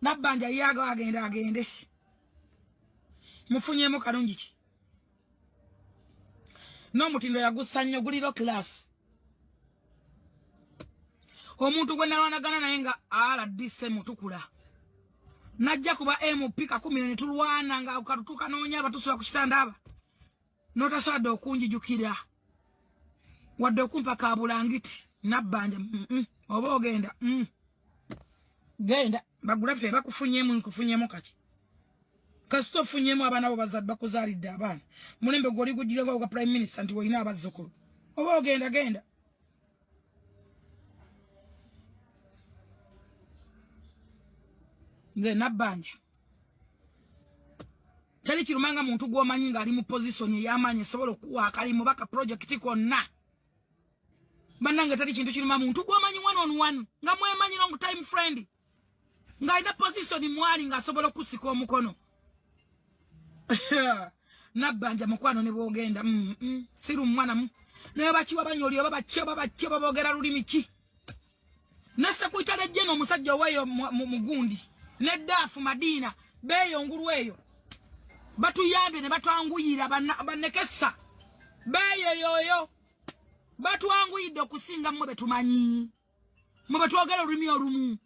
Nabbanja yaga agenda agende. Mufunyemu kalungi ki? N'omutindo yagussa nnyo guliro class. Omuntu gwe nalwanagana naye nga RDC mutukula. Najja kuba MP kakumi ne tulwana nga katutuka noonya abatusula ku kitanda aba. N'otasobola okunjijukira. Wadde okumpa ka bulangiti Nabbanja oba ogenda Genda bagula ffe bakufunyemu nkufunyemu kati. Kasita ofunyemu abaana bo bazadde bakuzaalidde abaana. Mulembe gw'oli gujjira gwa prime minister nti olina abazzukulu. Oba ogenda genda. Nze Nabbanja. Teri kirumanga muntu gw'omanyi ng'ali mu position ey'amaanyi esobola okuwa akalimu baka project konna. Bannange teri kintu kiruma muntu gw'omanyi one on one nga mwemanyi long time friend ng'alina position mwali ng'asobola okusika omukono. Nabbanja mukwano ne bw'ogenda siru mwana mu naye bakiwa banyoli oba baki oba baki oba boogera lulimi ki. Nasekuitale jeno omusajja oweyo mugundi ne Daafu Madina beeyo ngulu eyo batuyambye ne batwanguyira banekesa beeyo yoyo batwanguyidde okusinga mmwe betumanyi mmwe betwogera olulimi olumu.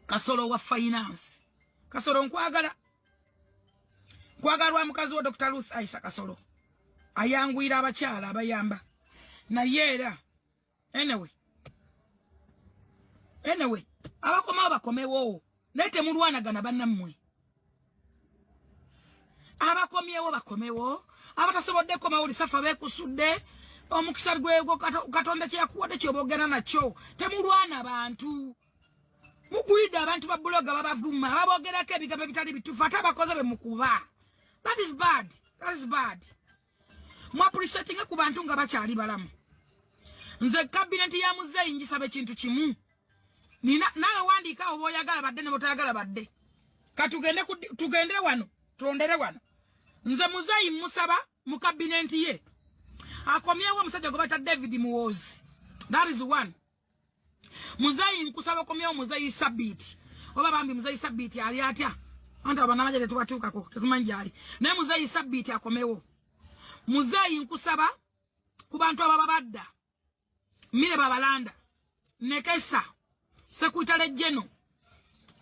Kasolo wa finance. Kasolo nkwagala nkwagala mukazi wa Dr. Ruth Aisa Kasolo ayanguyira abakyala abayamba naye era anyway abakomawo bakomewo naye temulwanagana bannammwe. Abakomyewo bakomewo, abatasobodde komawo lisafa beekusudde omukisa gwegwo Katonda kye yakuwadde kyoba ogenda nakyo. Temulwana bantu, mugwidde abantu ba buloga babavuma babogerako ebigambo ebitali bituufu ate abakoze be mukuba. That is bad, that is bad. Mu appreciating ku bantu nga bakyali balamu. Nze kabineti ya muzeeyi ngisaba ekintu kimu. Nina nawe wandiika oba oyagala badde ne botayagala badde. Katugende tugende wano tulondere wano. Nze muzeeyi musaba mu kabineti ye akomyewo omusajja gwe bayita David Muwozi. That is one. Muzeeyi nkusaba okomyewo muzeeyi Sabiti. Oba bambi muzeeyi Sabiti ali atya? Anti abo bannamagye tetubatuukako tetumanyi gy'ali. Naye muzeeyi Sabiti akomewo. Muzeeyi nkusaba ku bantu ababa badda Mire Babalanda, Nekesa, Sekuitale Jeno,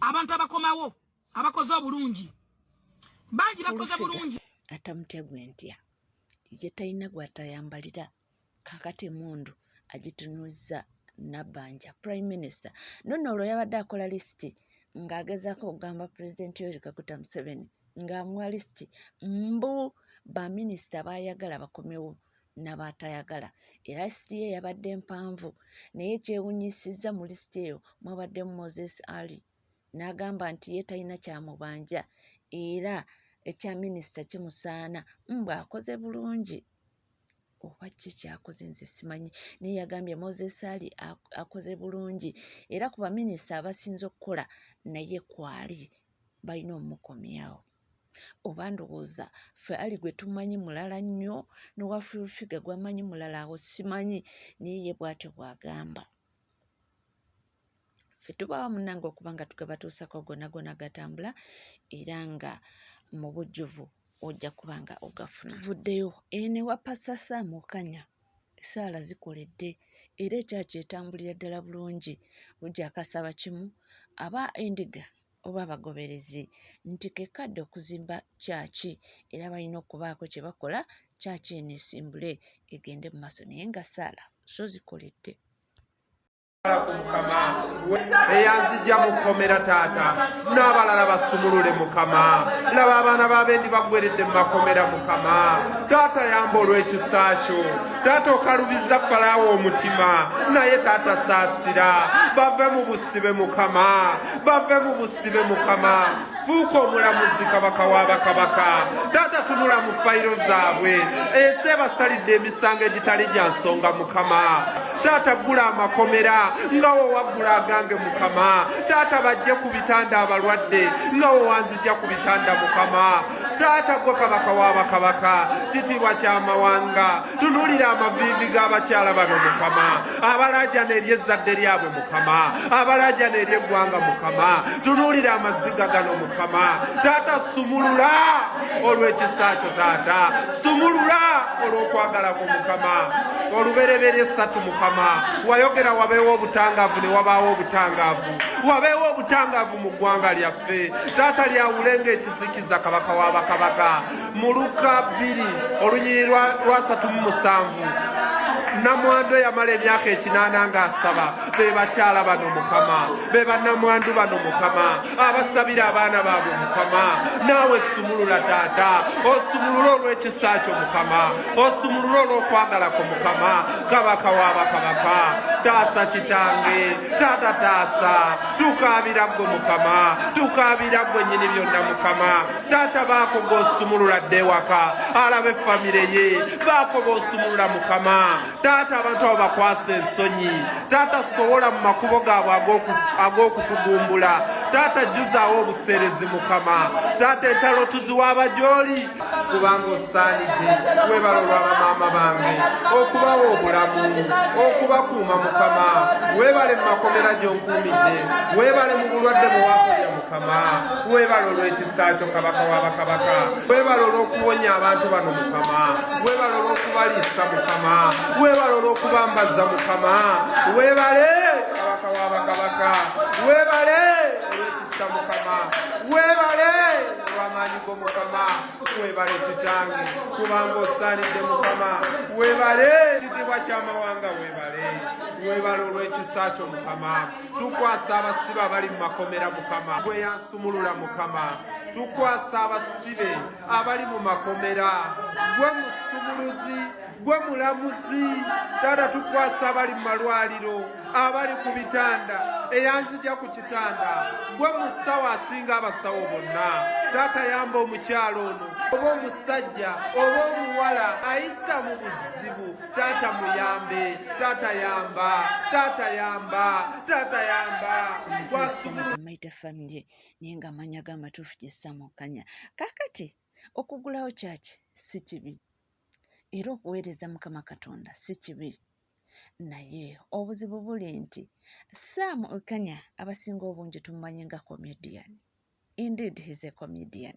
abantu abakomawo abakoze obulungi bangi bakoze bulungi. Atamutya gwe ntya ye talina gw'atayambalira kaakati emmundu agitunuzza Nabbanja Prime Minister. Nonno olwo yabadde akola lisiti ng'agezaako okugamba Pulezidenti Yoweri Kaguta Museveni ng'amuwa lisiti mbu baminisita b'ayagala bakomewo n'abaatayagala era lisiti ye yabadde mpanvu naye ekyewunyisizza mu lisiti eyo mwabaddemu Moses Ali n'agamba nti ye talina kyamubanja era ekya minisita kimusaana mbu akoze bulungi oba ki kyakoze nze simanyi naye yagambye Moses Ali akoze bulungi era ku baminisita abasinze okukola naye kwali balina omukomyawo. Oba ndowooza ffe Ali gwe tumanyi mulala nnyo n'owa Full Figure gw'amanyi mulala awo simanyi naye ye bw'atyo bw'agamba. Ffe tubawa munnange okuba nga tugabatuusako gonna gonna gatambula era nga mu bujjuvu ojja kuba nga ogafuna. Tuvuddeyo eno ewa Pastor Sam Okanya essaala zikoledde era ekyaki etambulira ddala bulungi. Lujja akasaba kimu aba endiga oba abagoberezi nti ke kadde okuzimba kyaki era balina okubaako kye bakola kyaki eno esimbule egende mu maaso naye nga ssaala zo zikoledde. Eyanzija mu kkomera taata n'abalala basumulule mukama. Laba abaana b'abendi baggweredde mu makomera mukama. Taata yamba olw'ekisa kyo. Taata okalubizza Falaawo omutima naye taata saasira bave mu busibe mukama, bave mu busibe mukama. Fuuka omulamuzi kabaka wa bakabaka. Taata tunula mu fayiro zaabwe. Ensi ebasalidde emisango egitali gya nsonga mukama. Taata ggula amakomera nga wo waggula agange mukama. Taata bajje ku bitanda abalwadde nga wo wanzijja ku bitanda mukama. Taata gwe kabaka w'abakabaka, kitiibwa ky'amawanga. Tunuulira amaviivi g'abakyala bano Mukama, abalaajana eri ezzadde lyabwe Mukama, abalaajana eri eggwanga Mukama. Tunuulira amaziga gano Mukama. Taata sumulula olw'ekisa kyo, taata sumulula olw'okwagala kwo Mukama. Olubereberye 3 Mukama, wayogera wabeewo obutangaavu ne wabaawo obutangaavu. Wabeewo obutangaavu mu ggwanga lyaffe taata, lyawulenga ekizikiza. Kabaka w'abakabaka, mu Luka 2 olunyiri lwa 37, namwandu eyamala emyaka 80 ng'asaba, be bakyala bano Mukama, be bannamwandu bano Mukama, abasabira abaana baabwe Mukama. Naawe sumulula taata, osumulule olw'ekisa kyo Mukama, osumulule olw'okwagala kwo Mukama. Kabaka w'abakabaka, taasa kitange, taata taasa. Tukaabira ggwe Mukama, tukaabira ggwe nnyini byonna Mukama. Taata, baako g'osumulula dde ewaka alabe famire ye, baako b'osumulula Mukama. Taata, abantu abo bakwasa ensonyi. Taata, sowola mu makubo gaabwe ag'okutugumbula. Taata, jjuzaawo obuseerezi Mukama. Taata, entalo tuziwa abajooli, kubanga osaanidde. Webala olw'abamaama bange okubawa obulamu, okubakuuma Mukama. Weebale mu makomera gy'onkuumidde, weebale mu bulwadde bwe wakulya Mukama. Weebale olw'ekisa kyo, kabaka w'abakabaka. Weebale olw'okuwonya abantu bano Mukama. Weebale olw'okubaliisa Mukama. Weebale olw'okubambaza Mukama. Weebale kabaka w'abakabaka, weebale olw'ekisa Mukama, weebale olw'amaanyi go Mukama. Weebale kitange, kubanga osaanidde Mukama. Weebale kitiibwa ky'amawanga, weebale, weebale olw'ekisa kyo Mukama. Tukwasa abasibe abali mu makomera Mukama, gwe yansumulula Mukama. Tukwasa abasibe abali mu makomera, gwe musumuluzi, gwe mulamuzi. Taata, tukwasa abali mu malwaliro, abali ku bitanda, eyanzija ku kitanda, gwe musawo asinga abasawo bonna. Taata, yamba omukyalo ono oba omusajja oba omuwala ayita mu buzibu. Taata, muyambe. Taata, yamba. Taata, yamba. Taata, yamba. Twasumulu The Mighty Family, naye nga amanya g'amatuufu gye Sam Okanya. Kaakati okugulawo kyaki si kibi, era okuweereza Mukama Katonda si kibi, naye obuzibu buli nti Sam Okanya abasinga obungi tumumanyi nga comedian. Indeed, he's a comedian.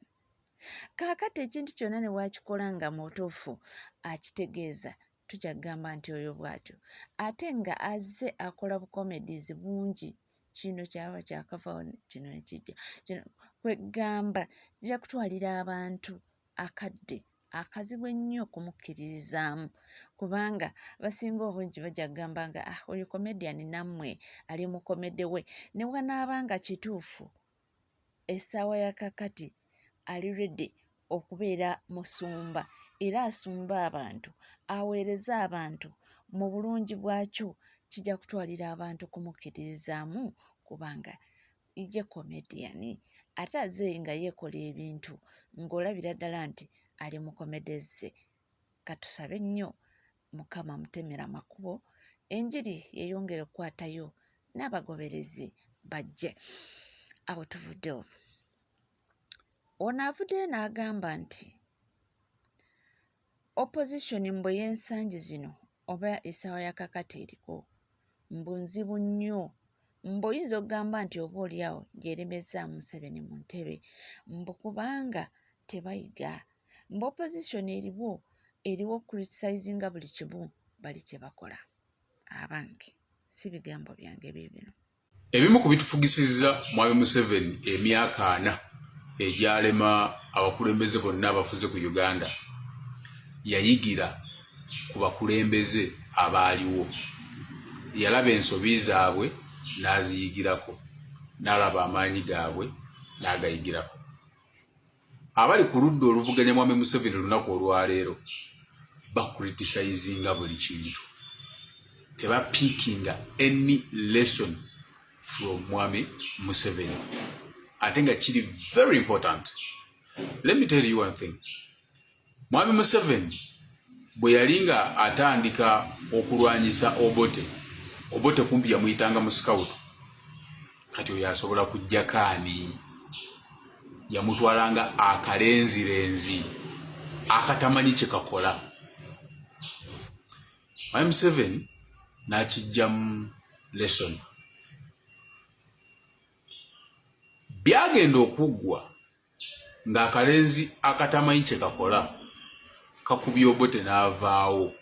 Kaakati ekintu kyonna ne wakikola nga mutuufu akitegeeza, tujja kugamba nti oyo bw'atyo, ate nga azze akola bucomedies bungi. Kino kyaba kyakavaawo, kino nekijja kino, kwegamba kijja kutwalira abantu akadde akazibu ennyo okumukkiririzaamu, kubanga basinga obungi bajja kugamba nga, "Ah, oyo comedian, nammwe ali mu comedy we." Ne bwanaaba nga kituufu, essaawa ya kakati ali ready okubeera musumba, era asumba abantu, aweereze abantu mu bulungi bwakyo, kijja kutwalira abantu kumukkiririzaamu, kubanga ye comedian, ate aze nga yeekola ebintu ng'olabira ddala nti ali mu comedy ze. Katusabe nnyo Mukama amutemera amakubo, enjiri yeeyongere okukwatayo n'abagoberezi bajje. Awo tuvuddewo. Ono avuddeyo n'agamba nti opposition mbu ey'ensangi zino oba essaawa ya kakati eriko mbu nzibu nnyo, mbu oyinza okugamba nti oba oliawo gy'eremezza Museveni mu ntebe, mbu kubanga tebayiga, mbu opposition eriwo eriwo criticizinga buli kimu bali kye bakola. Abange, si bigambo byange biibino. Ebimu ku bitufugisizza Mwami Museveni emyaka 40 egyalema abakulembeze bonna abafuze ku Uganda, yayigira ku bakulembeze abaaliwo, yalaba ensobi zaabwe n'aziyigirako, n'alaba amaanyi gaabwe n'agayigirako. Abali ku ludda oluvuganya Mwami Museveni olunaku olwaleero bacriticinga buli kintu, tebapickinga any lesson from Mwami Museveni, ate nga kiri very important. Let me tell you one thing: Mwami Museveni bwe yali nga atandika okulwanyisa Obote, Obote kumpi yamuyitanga mu scout. Kati oyo asobola kujjako ani? Yamutwalanga akalenzirenzi akatamanyi kye kakola. Mwami Museveni n'akijjamu lesson. Byagenda okuggwa ng'akalenzi akatamanyi kye kakola kakubye Obote n'avaawo.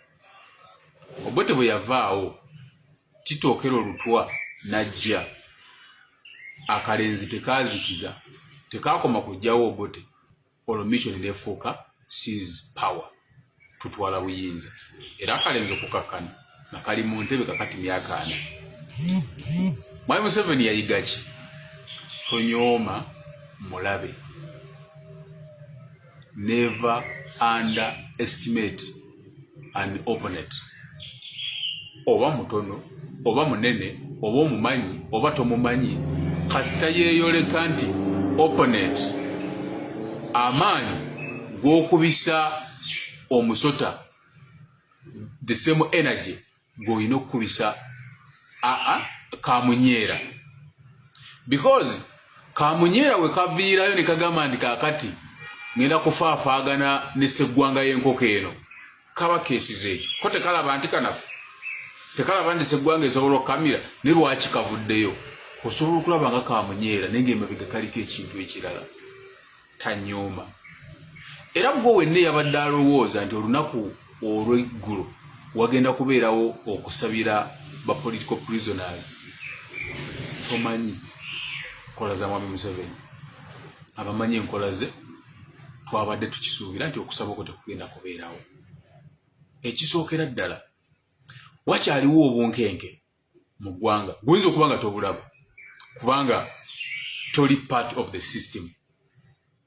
Obote bwe yavaawo, Tito Okello Lutwa n'ajja. Akalenzi tekaazikiza, tekaakoma kuggyawo Obote, olwo mission nefuuka seize power, tutwala buyinza. Era akalenzi okukakkana nga kali mu ntebe kakati myaka 4. Mwami Museveni yayiga ki? Tonyooma mulabe, never underestimate an opponent, oba mutono oba munene oba omumanyi oba tomumanyi, kasita yeeyoleka nti opponent, amaanyi g'okubisa omusota, the same energy gw'olina okukubisa aa kamunyeera, because kamunyeera we kaviirayo ne kagamba nti kaakati ngenda kufaafaagana ne sseggwanga y'enkoko eno, kaba keesiza ekyo ko tekalaba nti kanafu, tekalaba nti sseggwanga esobola okukamira. Ne lwaki kavuddeyo? Osobola okulaba nga kamunyeera naye ng'emabega kaliko ekintu ekirala. Tanyooma. Era gwe wenna eyabadde alowooza nti olunaku olw'eggulo wagenda kubeerawo okusabira ba political prisoners, tomanyi nkola za Mwami Museveni. Abamanyi enkola ze, twabadde tukisuubira nti okusaba okwo tekugenda kubeerawo. Ekisookera ddala, wakyaliwo obunkenke mu ggwanga. Guyinza okuba nga tobulaba kubanga toli part of the system,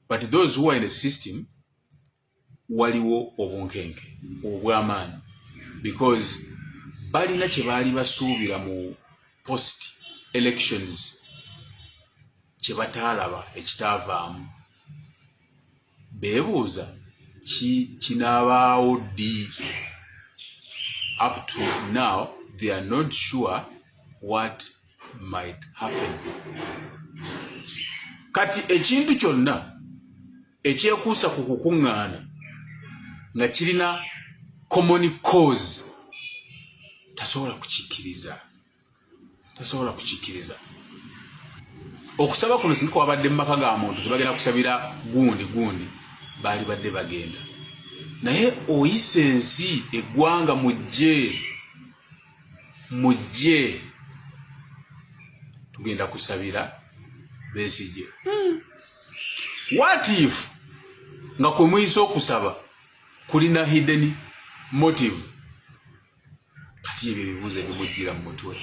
but those who are in the system, waliwo obunkenke obw'amaanyi because balina kye baali basuubira mu post elections kye bataalaba, ekitaavaamu. Beebuuza ki kinaabaawo ddi. Up to now they are not sure what might happen. Kati ekintu kyonna ekyekuusa ku kukuŋŋaana nga kirina common cause, tasobola kukikkiriza, tasobola kukikkiriza. Okusaba kuno singa kwabadde mu maka ga muntu, tebagenda kusabira gundi gundi, baali badde bagenda. Naye oyisa ensi, eggwanga, mujje mujje tugenda kusabira Besigye. What if nga kwe muyisa okusaba kulina hidden motive? Kati ebyo ebibuuzo ebimujjira mu mutwe.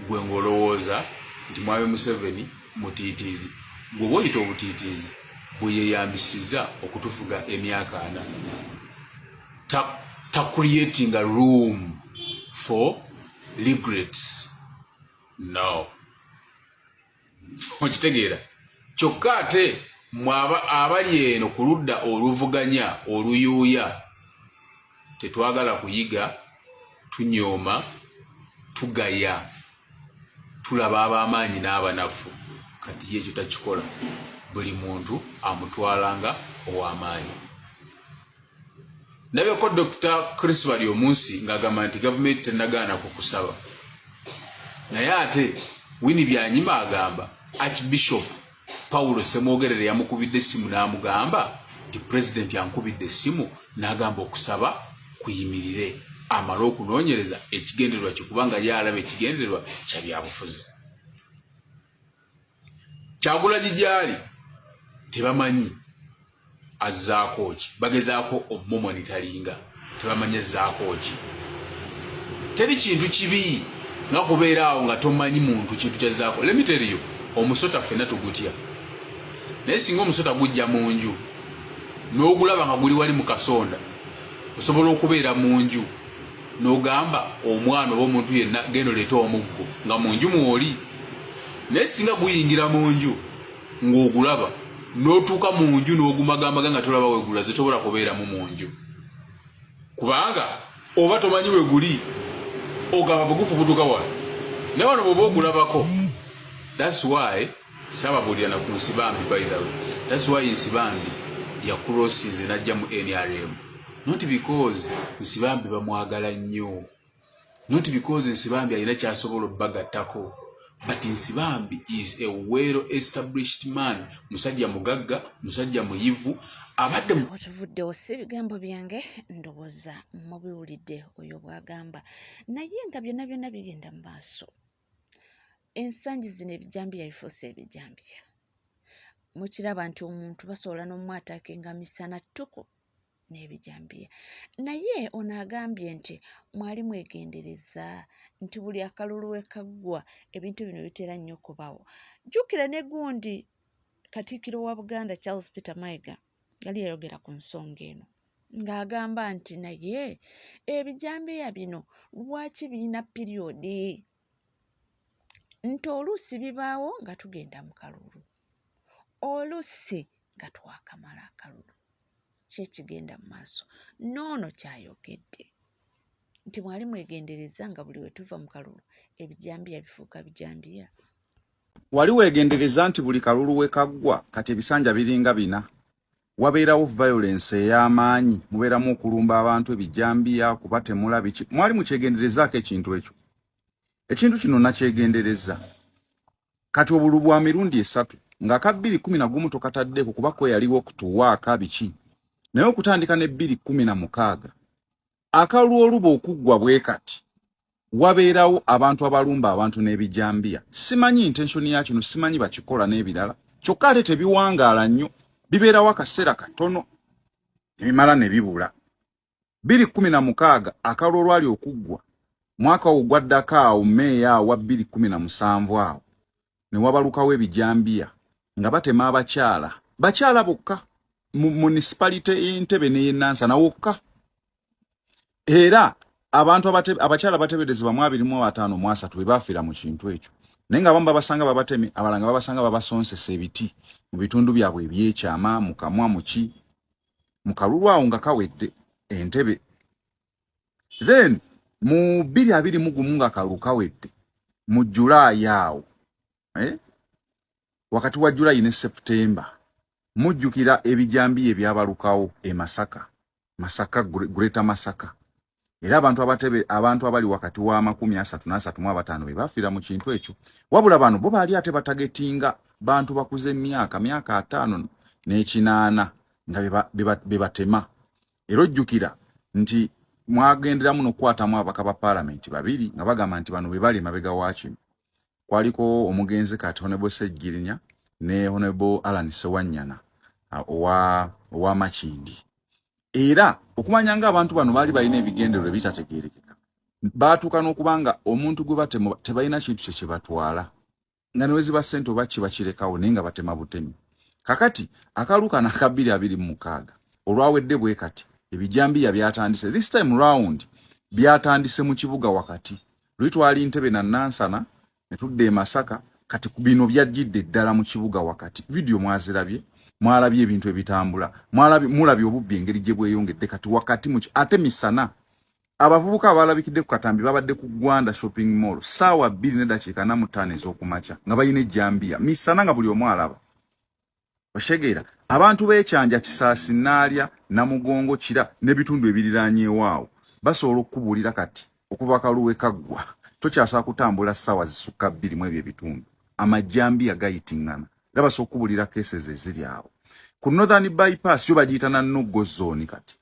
Gwe ng'olowooza nti Mwami Museveni mutiitiizi, gwe oba oyita obutiitiizi bwe yeeyambisizza okutufuga emyaka 40, ta creating a room for regrets. No, okitegeera? Kyokka ate mwe abali eno ku ludda oluvuganya oluyuuya, tetwagala kuyiga, tunyooma, tugaya, tulaba ab'amaanyi n'abanafu. Kati ye ekyo takikola, buli muntu amutwalanga ow'amaanyi. Nabyeko Dr Chris Baryomunsi ng'agamba nti gavumenti tenagaana kukusaba, naye ate Winnie Byanyima agamba Archbishop Paulo Ssemwogerere yamukubidde essimu n'amugamba nti pulezidenti ankubidde essimu n'agamba okusaba kuyimirire amale okunoonyereza ekigendererwa kye, kubanga ye alaba ekigendererwa kya byabufuzi. Kyagulanyi gyali tebamanyi azzaako ki, bagezaako omumonitalinga, tebamanyi azzaako ki. Teri kintu kibi nga kubeera awo nga tomanyi muntu kintu kyazzaako. Let me tell you, omusota ffenna tugutya, naye singa omusota gujja mu nju n'ogulaba nga guli wali mu kasonda, osobola okubeera mu nju n'ogamba omwana oba omuntu yenna, "Genda oleete omuggo," nga mu nju mwoli. Naye singa guyingira mu nju ng'ogulaba, n'otuuka mu nju n'ogumagamaga nga tolaba wegula, zetobola kubeeramu mu nju kubanga oba tomanyi weguli, ogamba bugufu butuka wano. Naye wano bw'oba ogulabako, that's why. Saababuulira na ku Nsibambi. By the way, that's why Nsibambi yakurosinze najja mu NRM, not because Nsibambi bamwagala nnyo, not because Nsibambi alina kyasobola obbagattako, but Nsibambi is a well established man. Musajja mugagga, musajja muyivu, abadde mu Otuvuddewo, si ebigambo byange, ndowooza mubiwulidde oyo bw'agamba. Naye nga byonna byonna bigenda mu maaso, ensangi zino ebijambiya bifuuse ebijambiya. Mukiraba nti omuntu basobola n'omwataakinga misana ttuku n'ebijambiya. Naye ono agambye nti mwali mwegendereza nti buli akalulu we kaggwa, ebintu bino bitera nnyo okubawo. Jjukira ne gundi Katikkiro wa Buganda Charles Peter Mayiga yali yayogera ku nsonga eno ng'agamba nti naye ebijambiya bino lwaki birina period, nti oluusi bibaawo nga tugenda mu kalulu, oluusi nga twakamala akalulu. Ki ekigenda mu maaso? N'ono kyayogedde nti mwali mwegendereza nga buli we tuva mu kalulu ebijambiya bifuuka bijambiya. Wali weegendereza nti buli kalulu we kaggwa, kati ebisanja biringa bina, wabeerawo violence ey'amaanyi, mubeeramu okulumba abantu ebijambiya, kubatemula, biki? Mwali mukyegenderezaako ekintu ekyo? Ekintu kino nakyegendereza. Kati obululu bwa mirundi esatu, nga ka 2011 tokataddeeko kuba ko yaliwo okutuwaaka biki, naye okutandika ne 2016, akalulu oluba okuggwa bwe kati, wabeerawo abantu abalumba abantu n'ebijambiya. Simanyi intention ya kino, simanyi bakikola n'ebirala. Kyokka ate tebiwangaala nnyo, bibeerawo akaseera katono ebimala ne bibula. 2016, akalulu olwali okuggwa mwaka ogwo gwaddako awo Meeya awo wa 2017 awo ne wabalukawo ebijambiya nga batema abakyala, bakyala bokka mu municipality y'Entebe n'ey'e Nansana wokka. Era abantu abakyala bateberezebwa mu 25 mu 30 be baafiira mu kintu ekyo, naye nga abamu babasanga babateme, abalala nga babasanga babasonsesa ebiti mu bitundu byabwe ebyekyama, mu kamwa, muki, mu kalulu awo nga kawedde Entebe. Then mu 2021 nga kalulu kawedde mu Julaayi awo, eh? Wakati wa Julayi ne Seputemba, mujjukira ebijambiya ebyabalukawo e Masaka, Masaka, Greater Masaka. Era abantu abatebe, abantu abali wakati wa 30 na 35 be bafiira mu kintu ekyo. Wabula bano bo baali ate batagetinga bantu bakuze emyaka, myaka 58 nga be batema. Era ojjukira nti mwagenderamu n'okukwatamu ababaka ba paalamenti babiri nga bagamba nti bano be bali emabega wa kino. Kwaliko omugenzi kati Honorable Ssegirinya ne Honorable Alan Sewanyana owa Makindi. Era okumanya nga abantu bano baali balina ebigendererwa ebitategeerekeka, baatuuka n'okuba nga omuntu gwe batema tebalina kintu kye kyebatwala, nga ne weziba ssente oba kiba kirekawo, naye nga batema butemi. Kakati akalulu kano aka 2026 olwawedde bwe kati, ebijambiya byatandise. This time round byatandise mu kibuga wakati. Luli twali Ntebe na Nansana ne tudda e Masaka, kati bino byajjidde ddala mu kibuga wakati. Vidiyo mwazirabye, mwalabye ebintu ebitambula, mulabye obubbi engeri gye bweyongedde kati wakati mu ate misana. Abavubuka abalabikidde ku katambi babadde ku Gwanda Shopping Mall saawa 2:45 ez'okumakya nga balina ejjambiya misana nga buli omu alaba. Otegeera, abantu b'ekyanja, Kisaasi, Naalya, Namugongo, Kira n'ebitundu ebiriraanyeewo awo basobola okukubuulira kati okuva kaluwe kaggwa tokyasobola kutambula ssaawa zisukka 2 mu ebyo ebitundu. Amajjambiya gayitiŋŋana era basobola okukubuulira cases eziri awo ku Northern Bypass, yo bagiyita na no-go zone. Kati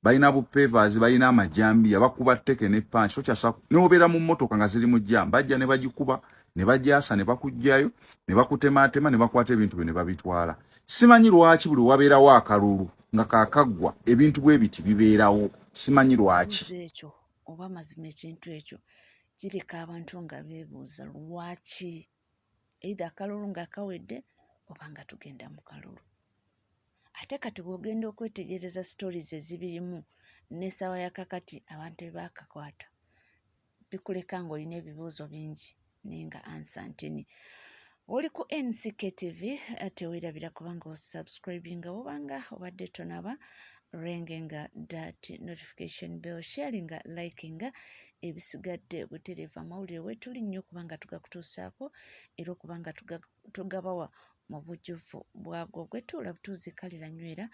balina bu pavers, balina amajambiya, bakuba tteke ne punch. Tokyasa nobeera mu mmotoka nga ziri mu jam, bajja ne bagikuba ne bagyasa ne bakuggyayo ne bakutematema ne bakwata ebintu byo ne babitwala. Simanyi lwaki buli wabeerawo akalulu nga kakaggwa ebintu bwe biti bibeerawo, simanyi lwaki. Ekyo oba mazima ekintu ekyo kireka abantu nga beebuuza lwaki either akalulu nga kawedde oba nga tugenda mu kalulu. Ate kati bw'ogenda okwetegereza stories ezibirimu n'essaawa ya kakati abantu ebaakakwata, bikuleka ng'olina ebibuuzo bingi naye nga answer ntini. Oli ku NCK TV, teweerabira kubanga osubscribinga bwobanga obadde tonaba. Ringinga that notification bell, sharinga, likinga, ebisigadde butereevu. Amawulire weetuli nnyo kubanga tugakutuusaako era okuba nga tugabawa mu bujjuvu bwagwo. Gwetuula butuuzi kalira nywera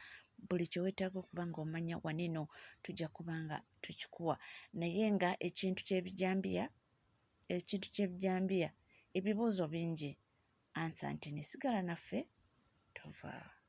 buli kye weetaaga okuba nga omanya waneno tujja kuba nga tukikuwa. Naye nga ekintu ky'ebijambiya, ekintu ky'ebijambiya, ebibuuzo bingi, ansa nti nesigala naffe tovaawo.